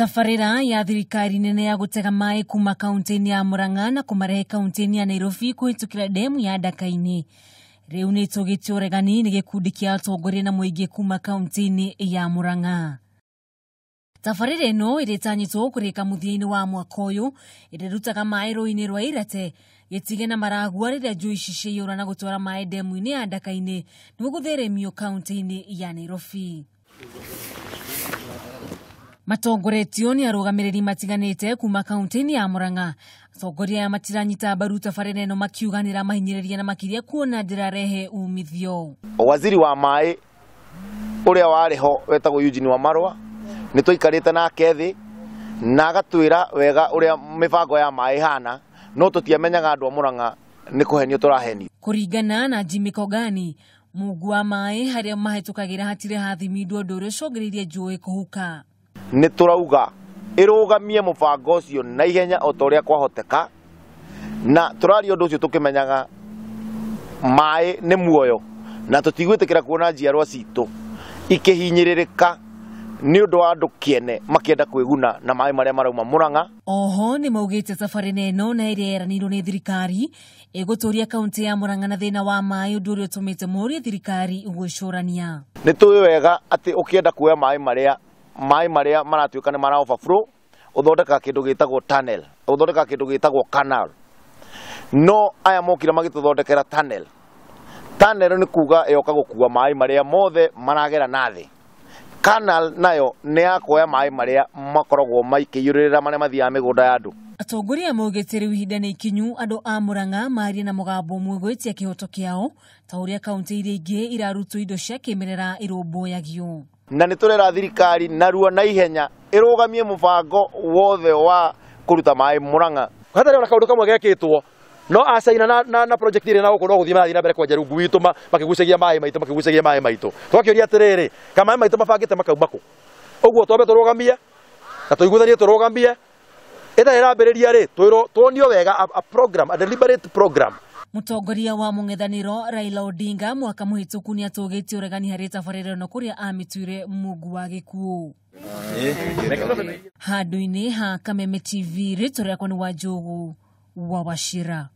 Tabarĩra ya thirikari nene ya gũtega maĩ kuma kaunti-inĩ ya Murang'a na kũmarehe kaunti-inĩ ya Nairobi kũhĩtũkĩra demu ya Ndaka-inĩ rĩu nĩ ĩtũgĩtio ũregani nĩ gĩkundi kĩa atongoria na mũingĩ kuma kaunti-inĩ ya Murang'a. Tabarĩra ĩno ĩrĩa ĩtanyĩtwo kũrĩka mũthia-inĩ wa mwaka ũyũ ĩrĩrutaga maĩ rũĩ-inĩ rwa Irate gĩtige na Maragua rĩrĩa njũĩ ici ciaiyũra na gũtwara maĩ demu-inĩ ya Ndaka-inĩ nĩguo gũtheremio kaunti-inĩ ya Nairobi. Matongoretio nĩ arũgamĩrĩri matiganĩte kuma kaunti-inĩ ya Murang'a. Atongoria aya matiranyita mbaru tabarĩra ĩno makiuga nĩĩramahinyĩrĩria na makĩria kuona ndĩrarehe umithio. Waziri wa maĩ ũrĩa warĩ ho wetagwo Eugene Wamalwa nĩ twaikarĩte nake thĩ na agatwĩra wega ũrĩa mĩbango ya maĩ ĩhana, no tũtiamenyaga andũ a Murang'a nĩ kũhenio tũrahenio. Kũringana na Jimmy Kogani, mungu wa maĩ harĩa mahĩtũkagĩra hatirĩ hathimindwo ũndũ ũrĩa ũcũngĩrĩirie njũĩ kũhuka. Nĩ tũrauga ĩrũgamie mũbango ũcio na ihenya o ta ũrĩa kwahoteka, na tũraria ũndũ ũcio tũkĩmenyaga maĩ nĩ muoyo na tũtigwĩtĩkĩra kuona njiarwa citũ ikĩhinyĩrĩrĩka nĩ ũndũ wa andũ kĩene makĩenda kwĩguna na maĩ marĩa marauma Murang'a. Oho nĩ maugĩte tabarĩra ĩno na ĩrĩa yeranĩirwo nĩ thirikari ĩgũtũria kaunti ya Murang'a na thĩna wa maĩ, ũndũ ũrĩa ũtũmĩte morie thirikari gwĩcũrania. Nĩ tũĩ wega atĩ ũkĩenda kuoya maĩ marĩa maratuĩka nĩ mara overflow, ũthondekaga kĩndũ gĩtagwo tunnel, ũthondekaga kĩndũ gĩtagwo canal. No aya mokire magĩtũthondekera tunnel. Tunnel nĩ kuga ĩyoka gũkua maĩ marĩa mothe maragera na thĩ. Canal nayo nĩ ya kuoya maĩ marĩa makoragwo maikĩiyũrĩrĩra marĩa mathiaga mĩgũnda ya andũ. Atongoria maugĩte rĩu ihinda nĩ ikinyu andũ a Murang'a marie na mũgambo ũmwe gwĩtia kĩhoto kĩao ta ũrĩa kaunti iria ingĩ irarutwo indo cia kĩmerera irũmbũyagio. Na nĩ tũrera thirikari narua na ihenya ĩrũgamie mũbango wothe wa kũruta maĩ Murang'a. Hatarĩ ona kaũndũ kamwe gekĩtwo no acaina na project ĩrĩa na gũkũ no gũthiĩ marathiĩ na mbere kwenja rungu witũ makĩgucagia maĩ maitũ, makĩgucagia maĩ maitũ. Twakĩũria atĩrĩrĩ, ka maĩ maitũ mabangĩte makauma kũ? Ũguo twambe tũrũgamie na tũiguithanie tũrũgamie ĩtarĩ ĩrambĩrĩria rĩ, twĩrwo tuonio wega a program, a deliberate program. Mũtongoria wa mũng'ethanĩro Raila Odinga mwaka mũhĩtũku nĩatũgĩtie ũregani harĩ tabarĩra ĩno kũrĩa amĩtuire mungu wa gĩkuũ. Handũ-inĩ ha Kameme TV, rĩtwa rĩakwa nĩ Wanjũgũ wa Wachira.